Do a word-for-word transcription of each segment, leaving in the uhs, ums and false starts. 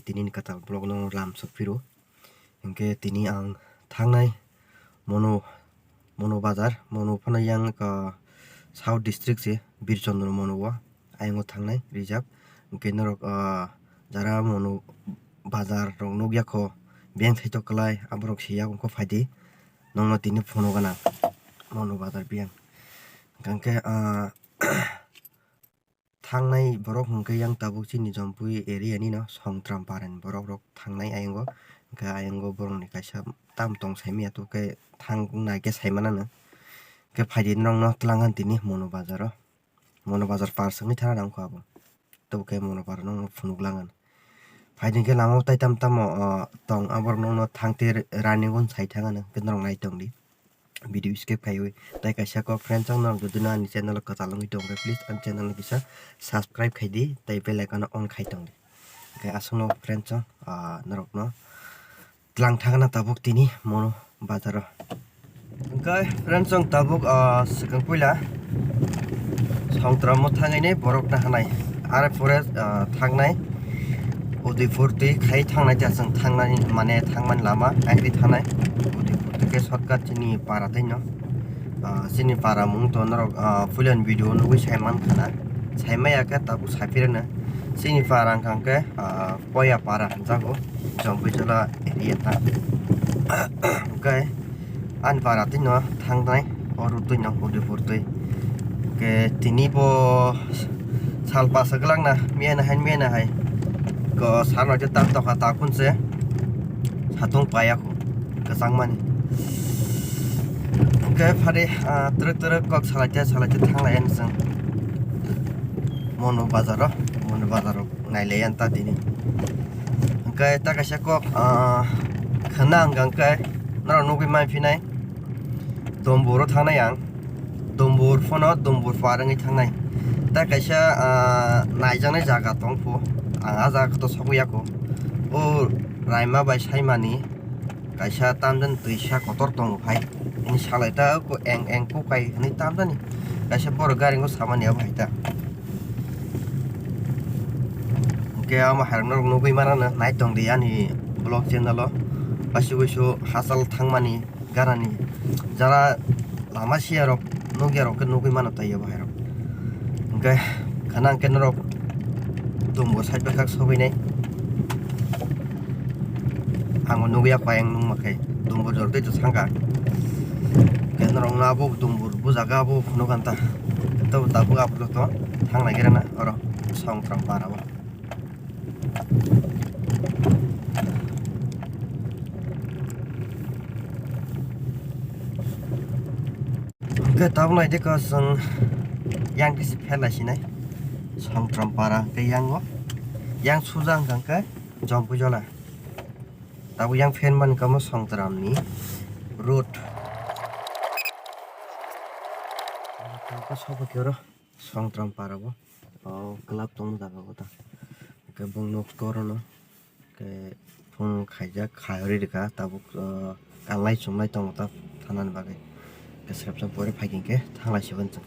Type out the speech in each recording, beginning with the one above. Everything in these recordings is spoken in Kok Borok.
tini ni kwtal vlog no lam sok phiro. Hinkhe tini ang thangnai Monu, Monu bazar, Monu phano yang, ah, South District se, Birchandra Monu o ayang o thangnai reserve. Hinkhe norok, ah, jara Monu bazar rok nukya kho, biyang thaitok kwlai, aborok se yak ongkho phaidi, nokno tini phunuk gana Monu bazar biyang. Hinkhe, ah, thangnai borok hwnkhe yang tabuk chini Jompui area ni no, Songtram para ni borok rok thangnai ayang o. Hinkhe ayang o borok ni kaisa tam tong saimanya, tubukhe thang nai khe saimanano. Hinkhe phaidi norok no twlang ani tini Monu bazar o. Monu bazar par swngwi thana nang kho abo. Tubukhe Monu bazar no phunuk lang ani. Phaidi hinkhe lama o tai tam tamo, o, tong, aborok nokno thangtwi running on sai thang ano, hinkhe norok nai tong di. Video skip khaiwi. Tai kaisa kok friend chong norok jodi no ani channel o kwtal wngwi tong khe, please ani channel no kisa subscribe khai di, tai bell icon no on khai tong di. Hinkhe aswkno friend chong, ah, norok no twlang thangna tabuk tini Monu bazar o. Hinkhe friend chong tabuk, ah, swkang puila Songtram o thangwi ni borok na hanai. Are pore, ah, thangnai Udaipur twi khai thangnai, ja chwng thangnani, mane thangmani lama agri thangnai. Udaipur twi khe shortcut chini para twi no. Ah, chini para mung to norok, ah, puilani video nugwi sai man khana. Sai maya khe tabuk sai phirano. Chini para wngkha khe, ah, Poya para hwnjago, Jompui Jola area ta. Hinkhe ani para twi no thangnai, o road twi no Udaipur twi. Hinkhe tini bo sal pasa glak na, miya na hai, miya na hai. Ko sano je tak toka takun se satung paya ko, kwchangmani. Hinkhe phari, ah, twrwk twrwk kok salai te, salai te thanglai ani chwng. Monu bazar o, Monu bazar o. Nailai yan ta tini. Hinkhe ta kaisa kok, ah, khwna ang hinkhe norok nugwi manphinai. Dombor o thangnai ang. Dombor phano Dombor par wngwi thangnai. Ta kaisa, ah, naijaknai jaga tong pho. Ang ah jaga to sogwi ya kho. O Raima bai Saimani kaisa tamjani twisa kotor tongo phai. Bini salai ta ko eng eng kukai hwnwi tamjani. Kaisa borok gari o samani abo hai ta. Hinkhe omo hai rok norok nugwi mano, nai tong di ani vlog channel o. Waisa waisa hachal thangmani ganani jara lama siya rok nukya rok khe nugwi mano tai abo hai rok. Hinkhe khana hinkhe norok Dombor side bai kha sogwi nai. Ang bo nugwi ya kho ayang nungma khe Dombor jor tei to sangka. Hinkhe norok no abo Dombor bujago abo phunuk ganta. Tabuk abo joto thang nai gira na oro Songtram para o. Hinkhe tabuk nai de kho chwng yang kisi phela sinai Songtram para hinkhe yang o yang suja wngkha hinkhe Jompui Jola. Tabuk yang phen mani kamo Songtram ni road. Tabuk sobo khe oro Songtram para bo. O club tong jaga o ta. Hinkhe bong nok koro no. Hinkhe phone khaijak, khaiwi rwkha tabuk, o, kanlai chumlai tongo ta thanani bagwi. Hinkhe srepsa pore phai hinkhe thanglai siban chwng.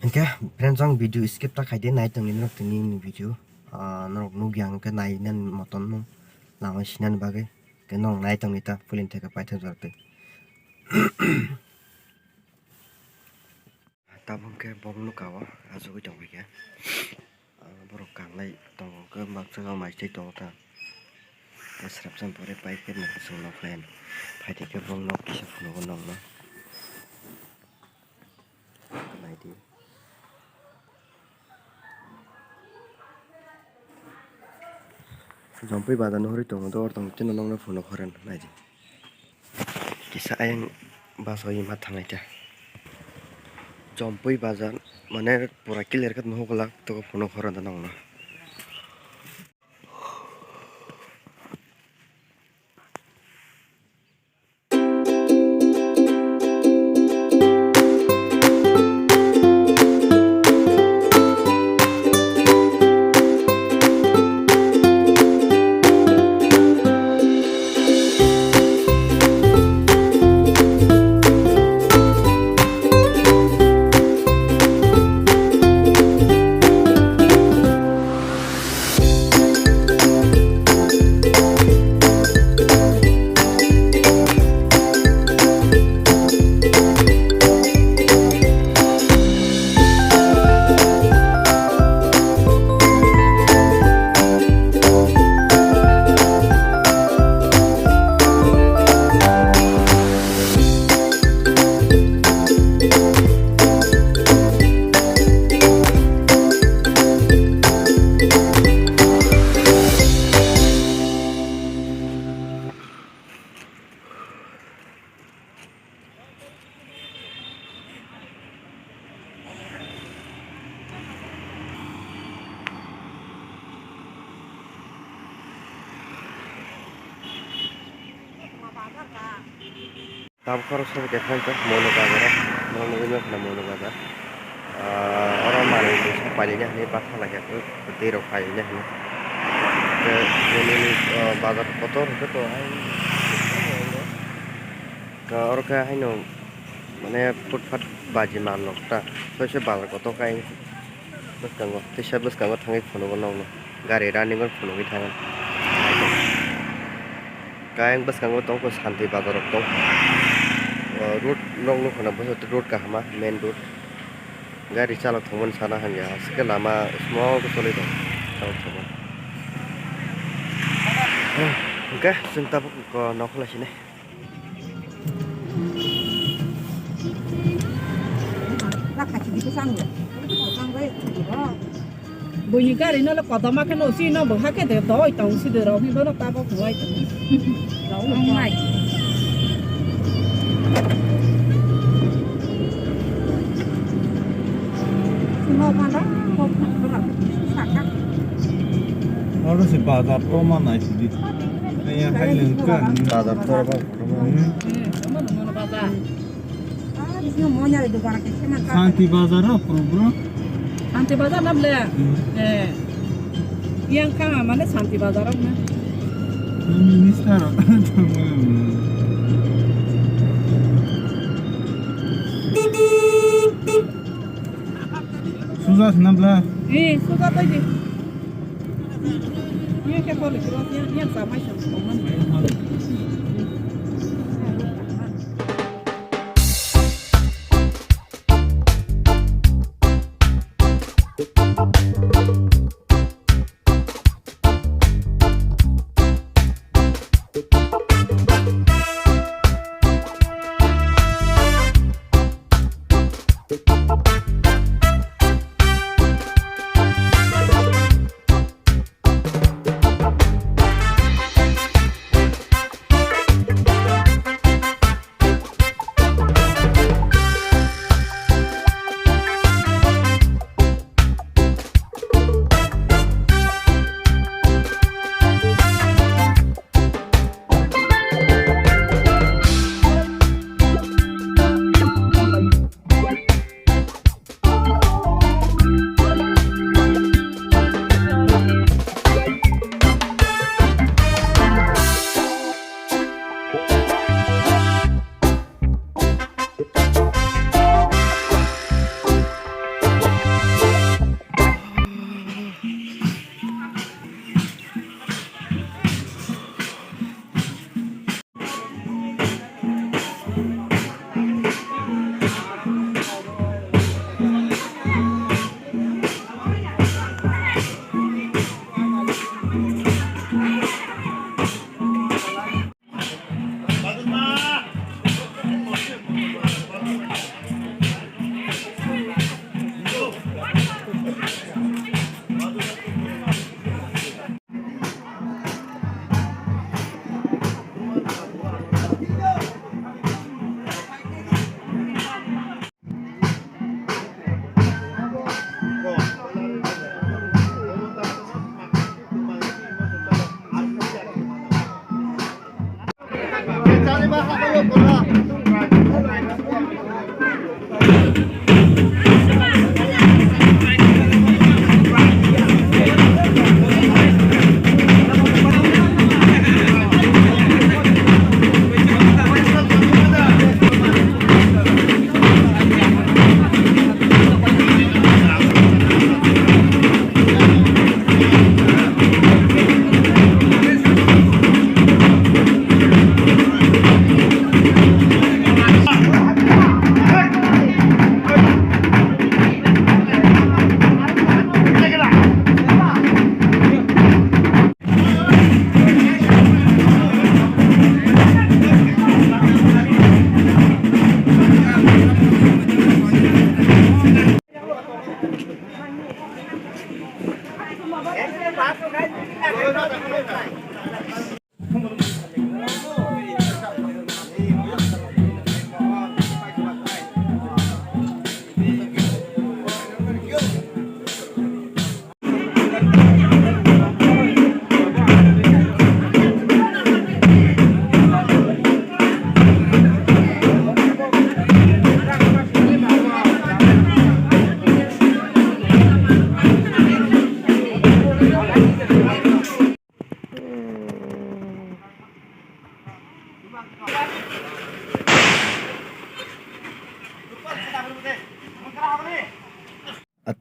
Hinkhe friends, ang video skip ta khaidi, nai tongdi norok tini ni video. Ah, norok nukya hinkhe nainani motom no lama sinani bagwi. Hinkhe norok nai tongdi ta puilani theke paithak jora twi. Tabuk khe bong nuka o achugwi tongkha khe. Ah, borok kanglai tongo khe, baksa o mai tei tongo ta. Tei srapsa pore pai khe nokha chwng nokha yan. Phaidi khe bong nok kisa phunugo nokno. Naidi. Jompui bazar no hori tongo, dor tongo, tino nokno phunuk horen naidi. Kisa ayang bus o ima thanglai ta. Jompui bazar mane pura clear khe nuhuk glak, toko phunuk horen da nokno. Tabuk khorok sobo khe phaikha Mono bazar o, norok nugwi mankha Mono bazar. Ah, oro manwi mungsa pailina hinwi baksa laikha, tei rok pailina hinwi. Tei nini, ah, bazar kotor hwnkhe to hai, ah, oro khe haino mane phutphat baji mal rok ta, soise bazar kotor khe. Bwskango, teisa bwskango thangwi phunugo nokno. Gari running o phunugwi thango. Khe ayang bwskango tongkha Santi bazar rok tong. O, road nok nukha na bwskango road kaham a, main road. Gari chalok thangmani sana hamya, aswk khe lama small khe choli tongo. Chalok thangmani. Hwnkhe chwng tabuk nokho lai sini. Buini gari no le kodoma khe no si no bo hake de doi tong si de rok ni bono tabok huai tong. Ong mai. Oro se bazar to ma nai sidi. Ayang hai nung kan bazar to ba. Hmm. Hmm, omo no mono bazar. Santi bazar o program. Santi bazar na ble? Hmm. Eh. Yang kha mane Santi bazar o na. Minister. Suja sina bla. Eh, suja to di. Ye ke poli kro ye ye sa mai sa.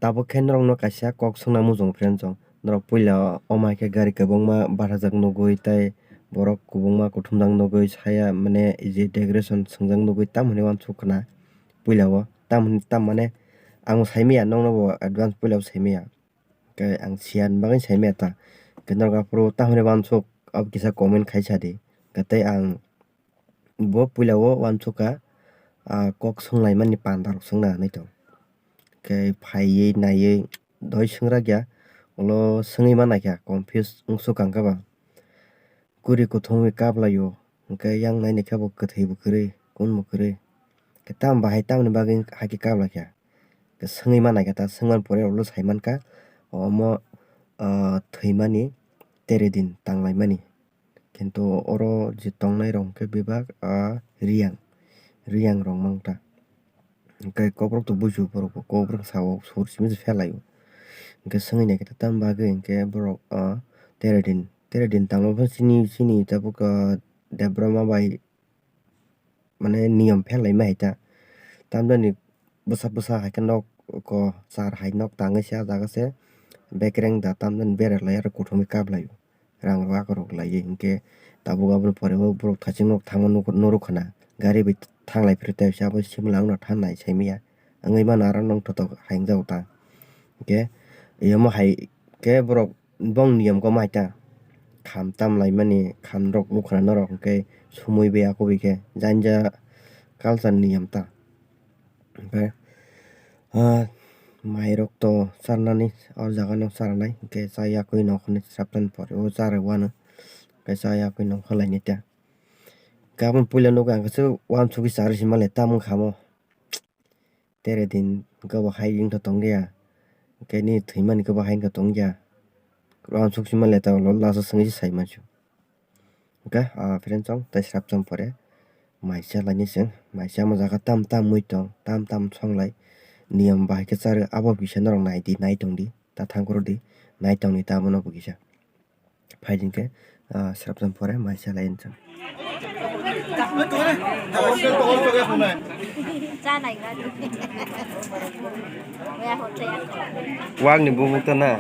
Tabuk khe norokno kaisa kok swngna muchungo friend chong. Norok puila omo hai khe gari kwbangma bathajak nugwi tei borok kwbangma kuthumjak nugwi saya mane je decoration swngjak nugwi tamoni uansuk khna puila o tamoni tam mane ang saimaya nokno bo advance puila bo saimaya. Khe ang siyan bagwi saimaya ta. Khe norok aphuru tamoni uansuk abo kisa comment khai sadi. Khe tei ang bo puila o uansukha, ah, kok swnglaimani panda rok swngna hinwi tong. Khe phaiwi naiwi doi swngrakya, ulo swngwi manaikha, confuse wngsukha khe ba. Kwrwi kuthumwi kaplaio, hwnkhe yang nainaikhe bo kwthwi bo kwrwi, kun bo kwrwi. Khe tamo bahai tamoni bagwi hakhe kaplaikha. Khe swngwi manaikha ta, swngmani pore ulo saimankha, omo, ah, thwimani teredin tanglaimani. Kintu oro je tongnai rok hwnkhe bebak, ah, riyang, riyang rok mangta. Hwnkhe kokrok to buju borok bo kokrok sao sur simi se phelaio. Hwnkhe swngwi naikhe ta tam bagwi hwnkhe borok, ah, teredin, teredin tangma phan sini, sini tabuk, ah, Debbarma bai mane niyom phelaima hai ta. Tamjani bwsa bwsa hai khe nok ko char hai nok tangwi se ah jaga se bekereng da tamjani berai lai aro kuthumwi kap lai rang rok akorok laiwi hinkhe tabuk aboni pore o borok thaching nok thangma norok khna gari bai thanglai phuru tei abo simla wngno thanai saimaya wngwi mano aro nongthotok hai wngjago ta hinkhe omo hai khe borok. Bong niyom koma hai ta kham tam laimani kham rok nukha norok hwnkhe sumui bai akubui khe janja culture niyom ta hwnkhe ah mai rok to charnani o jaga no charnai hwnkhe chayakui nongkhorni swrapjani pore o charwi uanw hwnkhe chayakui nongkhor lainai ta hwnkhe aboni puila nukha hwnkhe se uansugui charwi se male tamo wngkha omo. Tere din hwnkhe bo hai wngkha tongya, hwnkhe nini thwimani hwnkhe bo hai wngkha tongya. Uansuk sima leta ulo lasa swngwi se sai mansu. Hwnkhe, ah, friend chong tei srap chong pore mai cha lainai chwng, mai cha ma jaga tam tam mui tong, tam tam songlai niyom bahai khe charwi abo kisa norok nai di, nai tong di, ta thang phuru di, nai tong di ta abono bo kisa. Phai jin khe, ah, srapjam pore mai cha lai chwng. Wak ni bumung to na.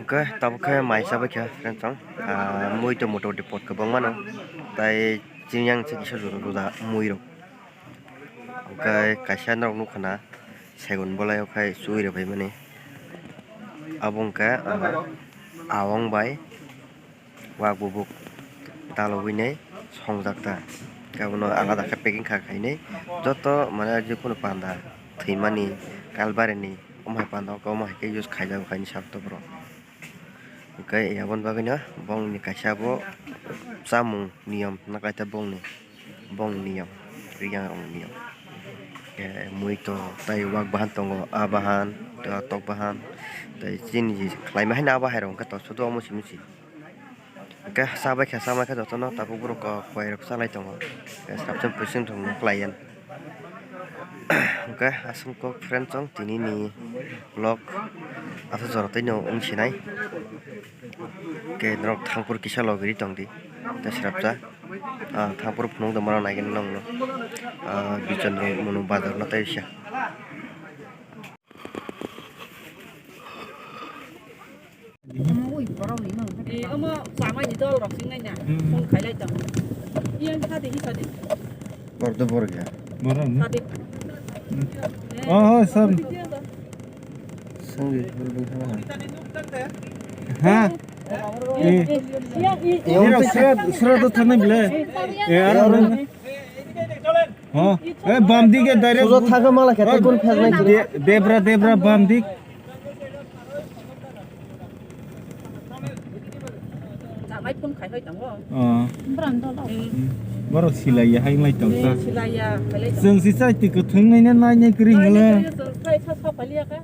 Hwnkhe tabuk khe mai chabai kha friend chong, ah, mui tong motamoti pot kwbangma no, tai chini yang se kisa juda juda mui rok. Hwnkhe kaisa norok nukha na segon bolai o khai chui rwbaimani. Abo wngkha, ah, awang bai wak bubuk dalogwinai songjak ta. Khe abono alada khe packing kha khainai. Joto mane jikunu panda thwimani, kalbarini, omo hai panda o khe omo hai khe use khaijago khaini sakto borok. Hwnkhe aboni bagwino bongni kaisa bo chamung niyom hwnna kaisa bongni, bongni niyom, riyang rokni niyom. Khe mui to tei wak bahan tongo, a bahan, tei tok bahan, tei chini khlaima haino a bahairok hwnkhe to sudo omo simi se. Hwnkhe chabai kha, chamai kha jotono tabuk borok kok khuairok chalai tongo. Hwnkhe sabsem pui chwng thwngno khlaiya. Hwnkhe aswk kok friend chong tini ni vlog aswk jora twi no wng sinai. Hwnkhe norok thangphuru kisa logiri tongdi tei srapsa. Ah, thangphuru phunuk tongmano naikhe nongno. Ah, bichondro munu bazar no tei bisa. Eh, omo chamai ni dol rok sing nai na. Hmm. Phone khailai tong. Iya, sadi, sadi. Bordo bor gaya. Bordo ni? Sadi. Hmm. Eh, oh, oh, sorry. Sangdi, bordo thana. Ha? Eh. Eh. Iya, iya. Iya, sra, sra to thana bile. Eh, aro. Ho, eh, bam dige direct. Sujo thago mala khete kun phek nai. De-, debra, debra, bam dik. Chamai phone Hai tongo. Oh. Borok silai ya hai lai tong. Silai ya, hai lai tong. Chwng si chai twi kwthwng nai na nai nai kwrwi hwnle. Chwng sai sa sa pali ya ka.